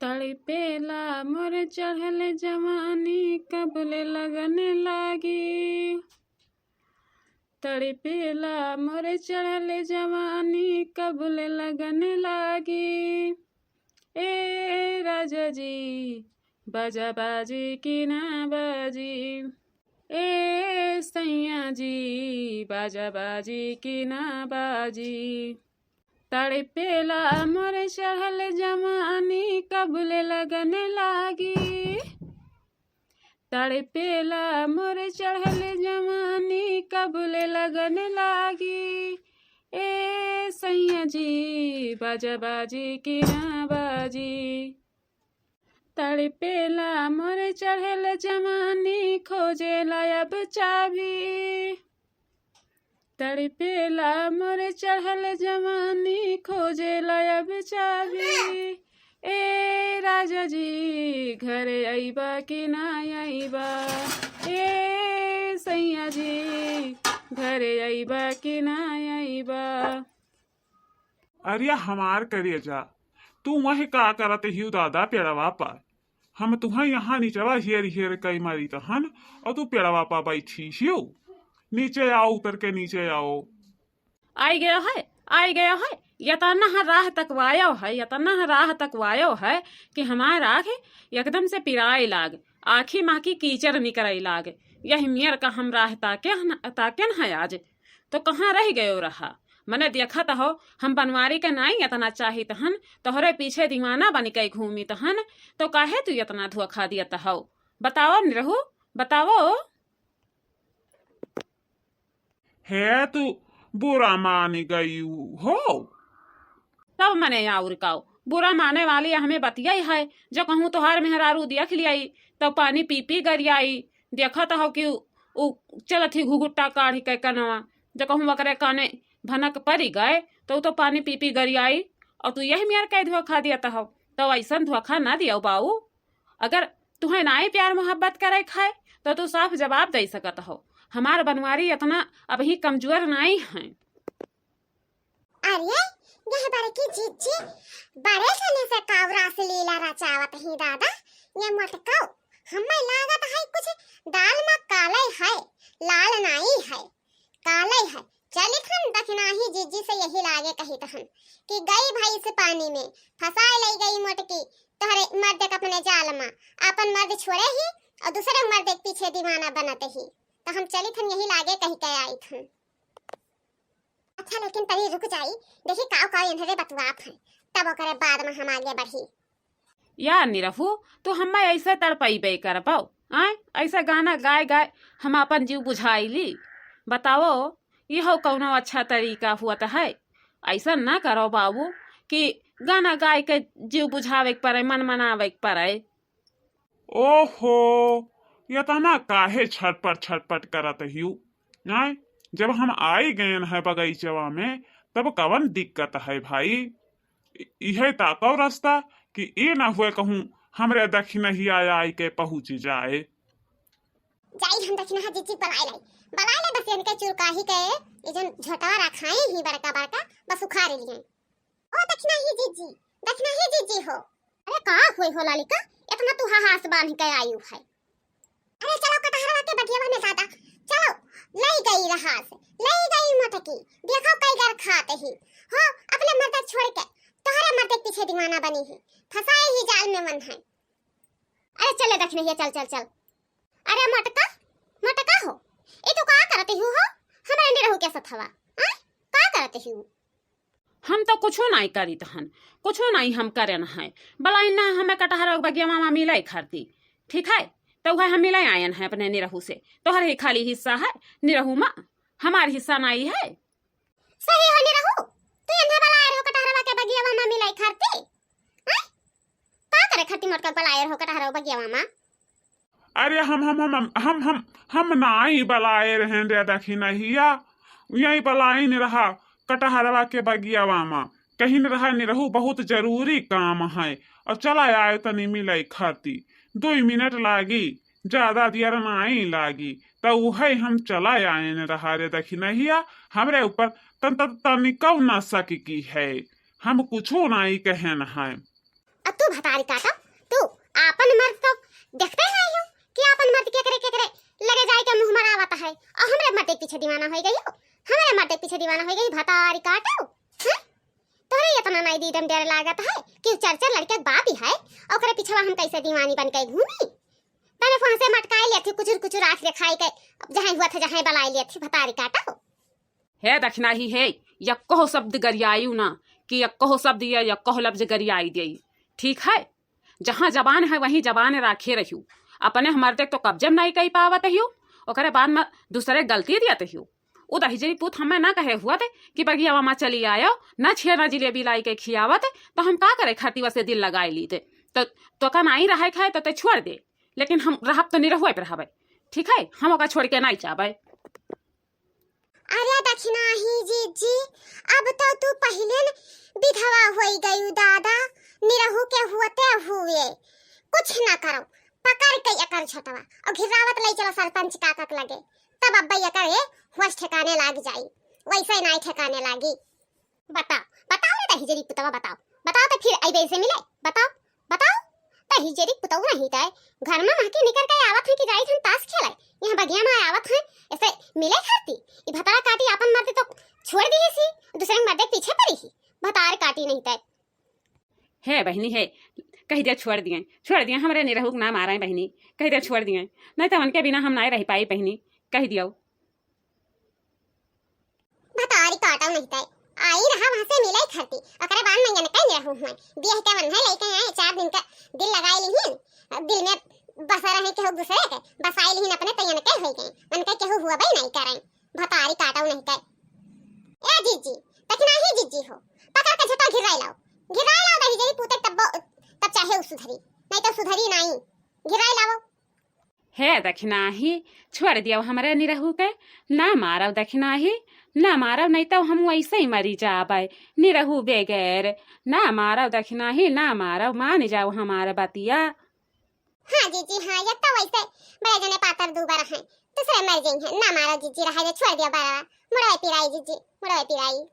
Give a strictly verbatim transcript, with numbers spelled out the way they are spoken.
तड़पेला मोर चढ़ल जवानी, कबले लगन लागी। तड़पेला मोर चढ़ल जवानी, कबले लगन लागी। ए राजा जी, बाजा बाजी कि ना बाजी? ए सैया जी, बाजा बाजी कि ना बाजी? तड़पेला मोर चढ़ल जवानी, कबले लगन लागी। तड़पेला मोर चढ़ल जवानी, कबले लगन लागी। ए सैया जी, बाजा बाजी कि ना बाजी? तड़पेला मोर चढ़ल जवानी, खोजेला अब चाभी। तड़पेला मोर चढ़ल जवानी, खोजेला अब चाभी। ए राजा जी, घरे अइबा कि ना अइबा? ए सैया जी, घरे अइबा कि ना अइबा? अरे हमार करेजा, तू वहीं का करत हिउ दादा पेड़वा पर? हम तुहैं यहाँ निचवा हेर हेर कई मरित हन, और तू पेड़वा पर बैठी हिउ। नीचे आओ, उतर के नीचे आओ। आई गयो है, आई गयो है, यतना राह तकवायो है, यतना राह तकवायो है कि हमार आँख एकदम से पिराए लाग, आँखी माँ की कीचड़ निकराई लाग। यही मेर का हम राह ताके हन, ताके न है आज, तो कहाँ रह गयो रहा? मने देखत हो, हम बनवारी के नाई यतना चाहित हन, तोहरे पीछे दीवाना बन के घूमित हन, तो काहे तू यतना धोखा दियत हो? बताओ निरहू, बताओ। हे तू बुरा मान गई हो। तब मने और काओ, बुरा माने वाली हमें बतियाई है, जो कहूँ तोहार मेहरारू देख लियाई, तब पानी पी पी गरियाई। देखत हो कि उ, उ चलत ही घुघुट्टा काढ़ी के कनवा, जो कहूँ ओकरे काने भनक परी गए, तो उ तो पानी पी पी गरियाई, और तू यही मेर के धोखा दियत हो। तो ऐसन धोखा ना दियो बाऊ। अगर तुहें नाई प्यार मोहब्बत करे खाए, तो तू साफ जवाब दे सकत हो। हमार बनवारी इतना अबही कमजोर नाई है। अरे, यह बड़की जीजी बड़े जने से कावरा से लीला रचावत ही दादा। ये मोटकाऊ, हमें लागत है कुछ दाल में काले है, लाल नाई है, काले है। चलित हम दखिनाही जीजी से यही लागे कहित हन कि गई भैंस पानी में, फंसाए लई गई मोटकी, तोहरे मर्द के अपने जाल में, अपन मर्द छोड़े ही और दूसरे मर्द के पीछे दीवाना बनत ही। तो हम चलित हन यही लागे कहि के आइत हन। अच्छा, लेकिन तनी रुक जाई, देखी काव काव एन्हरे बतुआत हैं, तब ओकरे बाद में हम आगे बढ़ी। या निरहू, तू हम्मे ऐसे तड़पइबे करबो, आय? ऐसे गाना गाय गाय हम आपन जीव बुझाई ली। बताओ, इहो कौनो अच्छा तरीका हुअत है? ऐसा ना करो बाबू कि गाना गाय के जीव बुझावे के पड़े, मन मनावे के पड़े। ओहो, इतना काहे छटपट छटपट करत हिउ? आय, जब हम आई गयन है बगीचवा में, तब कवन दिक्कत है भाई? इ-, इहे ताकव रास्ता कि ई ना हुए कहूँ हमरे दखिनहिया आई के पहुँच जाए। जाई हम दखिनहा जीजी बलाए लाई, बलाए लाई बस इनके चुरकाही के, ये जन झोटवा रखाई ही बड़का बड़का, बस उखाड़ लिए। ओ दखिनही जीजी, दखिनही जीजी हो। अरे का होई हो लालिका, इतना तू हाहास बांध के आयु है? अरे चलो कटहरवा के बगियावा में दादा, चलो, लई गई रहास, लई गई मोटकी, देखो कई घर खाते ही हो, अपने मर्द छोड़ के तोहरे मर्द के पीछे दीवाना बनी ही, फंसाए ही जाल में मन है। अरे चले दखिनहिया, चल चल चल। अरे मोटका, मोटका हो, ई तू का करते हु हो? हमरा निरहू के सथवा, आय? का करते हु? हम तो कुछो नाई करित हन, कुछो नाई हम करन है। बलाइन ना हमें कटहर बगियावा मा मिलाई खरती, ठीक है? तो वह हम मिलाई आयन है अपने निरहू से। तोहर ही खाली हिस्सा है निरहू मा, हमार हिस्सा नाई है। सही हो निरहू, तू एन्हे बलाए रहो कटहरवा के बगियावा मा मिलाई खरती? हैं? का करे खरती मोटका बलाए रहो कटहरवा बगियावा मा? अरे हम, हम, हम, हम, हम, हम, हम नाई बलाए रहेन रे दखिनहिया, यही बलाइन रहा कटहरवा के बगियावा मा, कहिन रहा निरहू बहुत जरूरी काम है, और चला आए तनी मिलाई खरती, दुई मिनट लागी, ज्यादा देर नाई लागी, त उहे हम चला आयन रहा रे दखिनहिया, हमरे ऊपर तन, तन, तनिकौ ना शक की है, हम कुछो नाई कहन है। अब तू भतारी काटा, तू आपन मर्द तो देखते नाहीं हो कि आपन मर्द केकरे केकरे लगे जाए के मुँह मरावत है, और हमरे मर्द के पीछे दीवाना होइ गई हो, हमरे मर्द के पीछे दीवाना होइ गई, भतारी काटा। हैं? तोहरे इतना नाहीं दीदम डर लागत है कि चार चार लड़के के बाप ही है, ओकरे पिछवा हम कैसे दीवानी बन के घूमी? तने फोन से मटकाई लेथी, कुचुर कुचुर आँख देखाई के, जहाँ हुआ था जहाँ बलाई लेथी, भतारी काटा हो। हे दखिनाही हे, यक्को शब्द गरियायु ना, कि यक्को शब्द या यक्को लफ्ज गरियाई देई, ठीक है? जहाँ जबान है वहीं जबान राखे रहियो। अपने हमर देख तो कब्जे में नाहीं कई पावत हियो, ओकरे बाद में दूसरे गलती दियत हियो। उ दहिजरी पूत हमें ना कहे हुआ थे कि बगिया मा चली आयो, ना छेना जिलेबी लाई के खियावत, तो हम का करे खाती वसे दिल लगाए ली थे। तो, तो का नाहीं रहे खाए तो ते छोड़ दे, लेकिन हम रहब तो निरहुए पे रहबे, ठीक है? हम ओका छोड़ के नाहीं जाबे। अरे दखिनाही जीजी, अब तो तू पहिले न विधवा होई गयू दादा, निरहू के हुअते हुए। कुछ ना करो, पकड़ के एकर झटवा और घिरावत लई चलो सरपंच काका के लगे, तब अब्बे एकर ए होश ठिकाने लाग जाई, वैसे नाहीं ठिकाने लागी। बताओ, बताओ रे दहिजरी पुतवा, बताओ, बताओ तो फिर अइबे इसे मिले, बताओ, बताओ। दहिजरी पुतवा नाहीं तय, घर में महके निकर के आवत है कि जाई हम ताश खेले, यहाँ बगिया में आवत है, ऐसे मिले खाती। ई भतार काटी आपन मर्द तो छोड़ दी सी, दूसरे के मर्द के पीछे पड़ी ही, भतार काटी नाहीं तय। हे बहिनी हे, कहि दिया छोड़ दिए, छोड़ दिए, हमरे निरहू के ना मारे बहिनी, कहि दिया छोड़ दिए, नाहीं तो उनके बिना हम नाहीं रह पाई बहिनी, कहि दियो। भतारी काटो नाहीं तय, आई रहा वहाँ से मिले खरती, ओकरे बाद में यनके निरहू हुए, बियाह के मन है लेके आए, चार दिन का दिल लगाए लिहिन, दिल में बसा रहे केहू दूसरे के, बसाई लिहिन अपने तो यनके होइ गए, उनके केहू हुआ भाई नाहीं करें। भतारी काटो नाहीं तय। ए जीजी, दखिनाही जीजी हो, पकड़ के झटो घिराई लाओ, घिराई लाओ दहिजरी पूते तब, तब चाहे उ सुधरी, नाहीं तो सुधरी नाहीं, घिराई लाओ। हे दखिनाही, छोड़ दियो हमरे निरहू के, ना मारव दखिनाही, ना मारव, नाहीं तो हम वैसे ही मरी जाबे, निरहू बगैर, ना मारव दखिनाही, ना मारव, मान जाओ हमार बतिया। हाँ जीजी, हाँ, ये तो वैसे बड़े जने पातर दूबर हैं, दूसरे मर जाई हैं, ना मारो जीजी, रहे दे, छोड़ दियो बरवा, मुड़वे पिराई जीजी, मुड़वे पिराई।